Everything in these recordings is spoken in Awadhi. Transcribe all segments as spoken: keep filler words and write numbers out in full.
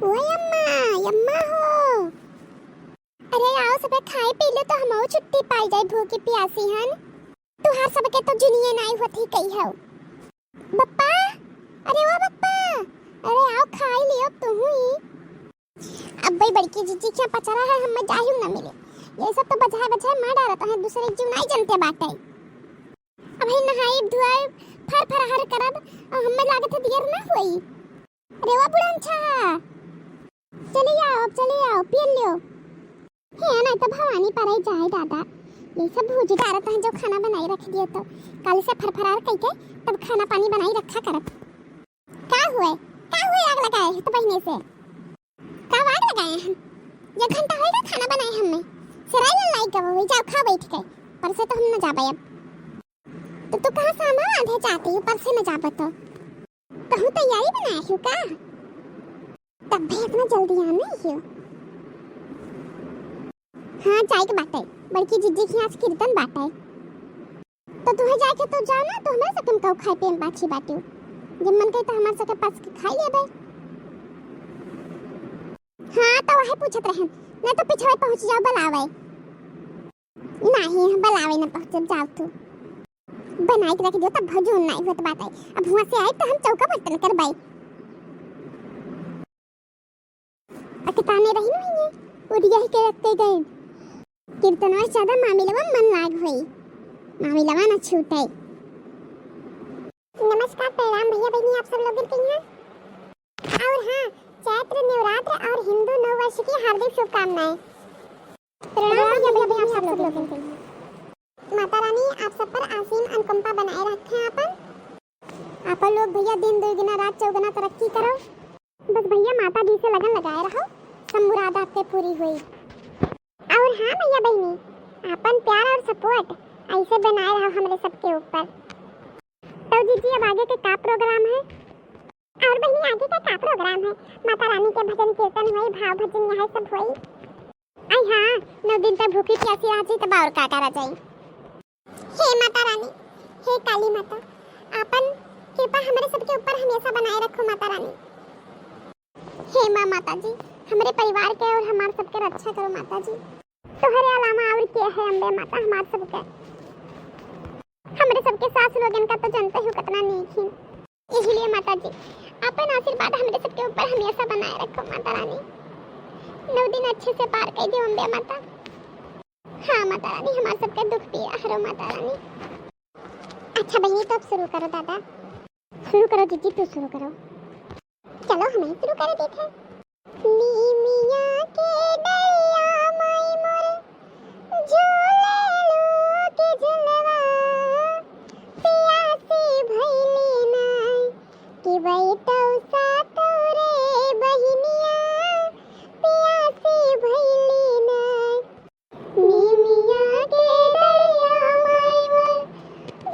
ओए अम्मा, अम्मा हो। अरे आओ सबे खाए पी ले तो हमहू छुट्टी पाई जाई भूखी प्यासी हन। तुहार सबके तो जुनिये नाई होती कही हो। बप्पा, अरे ओ बप्पा, अरे आओ खाई लियो तुहू ही। अब भाई बड़की जीजी के पचरा है, हमें जाहिम ना मिले। ये सब तो बजाए बजाए मार डारत है, दूसरे जीव नाई जनते बाटे। अब भाई नहाई धुआई फर फरहर करब, और हमें लागत है दियर ना होई। अरे ओ बुढ़न छा, चली आओ, अब चली आओ, पी लियो। हे, नहीं तो भवानी पराई जाए दादा, ये सब भूजी डारत हैं जो खाना बनाई रख दिए तो कल से फरफरार कह के तब खाना पानी बनाई रखा करत। का हुए, का हुए आग लगाए हैं तो बहिने से? का आग लगाए हैं? ये घंटा होएगा खाना बनाए हमें। सिराई लाई गवा हुई, जाओ खा बैठ के। पर से तो हम न जाबे अब। तो तू कहाँ सामान आधे जाती हो, पर से न जाबे तो? कहूँ तैयारी बनाए हो का? तब भी इतना जल्दी आने हो। हाँ, जाए के बाटे, बड़की जीजी के आज कीर्तन बाटे। तो तुहे जाए के तो जाओ ना, तो हमारे सबके हम कहू खाए पे बाछी बाटियो। जब मन कहे तो हमारे सबके पास के खाई लेबे। हाँ, तो वही पूछत रहन, नहीं तो पिछवे पहुँच जाओ बुलावे। नहीं, हम बुलावे न पहुँचब, जाओ तू। बनाई के रख दियो, तब भजून नहीं होत बाटे। अब हुआँ से आए तो हम चौका बर्तन करबाई। अकताने रही नहीं है, उड़िया ही के रखते गए। कीर्तनवा से ज्यादा मामिलवा मन लाग होई। मामिलवा न छूटे। नमस्कार, प्रणाम भैया बहनी, आप सब लोगन के यहाँ। और हाँ, चैत्र नवरात्र और हिंदू नव वर्ष की हार्दिक शुभकामनाएं। प्रणाम भैया बहनी, आप सब लोगन के। माता रानी आप सब पर असीम अनुकंपा बनाए रखे आपन। आपन लोग भैया दिन दुगना रात चौगुना तरक्की करो। बस भैया माता जी से लगन लगाए रहो, सब मुराद आपके पूरी हुई। और हाँ भैया बहनी, आपन प्यार और support ऐसे बनाए रहो हमरे सबके ऊपर। तो जीजी अब आगे के का program है? और बहनी आगे का का program है? माता रानी के भजन कीर्तन हुई, भाव भजन यहाँ सब हुई। आई हाँ, नौ दिन तक भूखी प्यासी रह जाई तब और का करा जाई। हे माता रानी, हे काली माता, आपन कृपा हमरे सबके ऊपर हमेशा बनाए रखो माता रानी। हे माँ माता जी, हमरे परिवार के और हमार सबके रक्षा करो माता जी। तोहरे अलावा और के है अम्बे माता हमार सबके? हमरे सबके सास लोगन का तो जनते हो कितना नीक ही। यही लिए माता जी, आपन आशीर्वाद हमरे सबके ऊपर हमेशा बनाए रखो माता रानी। नौ दिन अच्छे से पार कर दियो अम्बे माता। हाँ माता रानी, हमार सबके दुख पीड़ा हरो माता रानी। अच्छा बहनी, तो अब शुरू करो दादा। शुरू करो जीजी, तू शुरू करो। चलो हमें शुरू करो देखे। नीमिया के डलिया माई मोर, झूले लो के झुलवा, पियासी भैली नाई, कि बैठौ सातो रे बहिनिया, पियासी भैली नाई। नीमिया के डलिया माई मोर,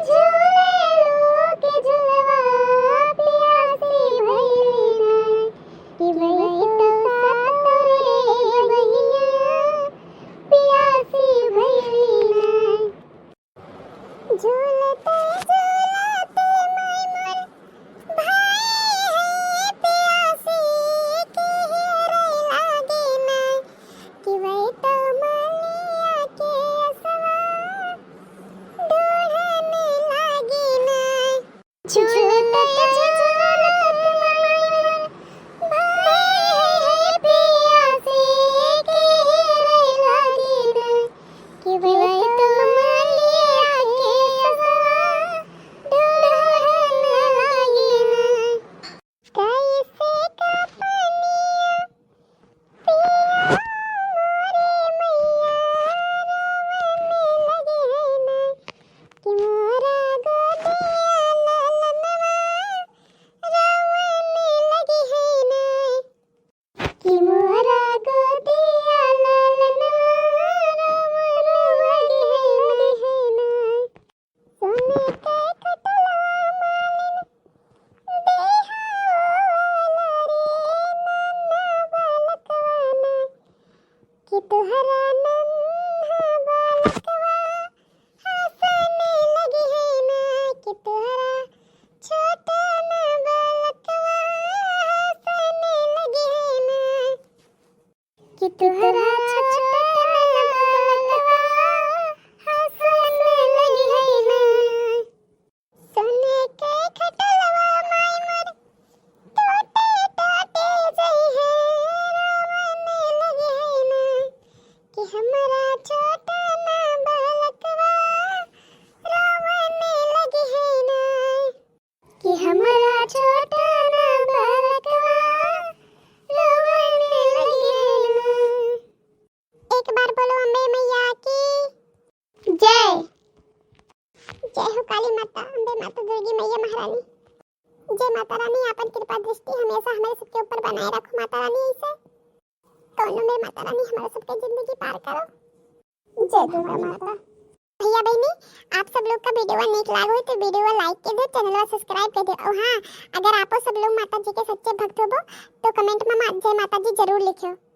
झूले लो के झुलवा, पियासी भैली नाई, कि बैठौ कि तोहरा छोट ना बलकवा हंसे लगिहैं ना। सोने के खटोलवा माई मोर टूटे टूटे जइहैं, रोवने लगिहैं ना। कि हमरा छोट ना बलकवा रोवने लगिहैं ना। कि हमरा छोट ना बलकवा रोवने लगिहैं ना। एक बार बोलो अम्बे मैया की जय। जय हो काली माता, अम्बे माता, दुर्गी मैया महारानी। जय माता रानी, आपन कृपा दृष्टि हमेशा हमरे सबके ऊपर बनाए रखो माता रानी। ऐसे कौनो में माता रानी हमरे सबके जिंदगी पार करो। जय दुर्गा माता। भैया बहनी, आप सब लोग का वीडियो नीक लागो है तो वीडियो लाइक कर दो, चैनल सब्सक्राइब कर दो। और हाँ, अगर आपो सब लोग माता जी के सच्चे भक्त होबो तो कमेंट में मा-, जय माता जी जरूर लिखो।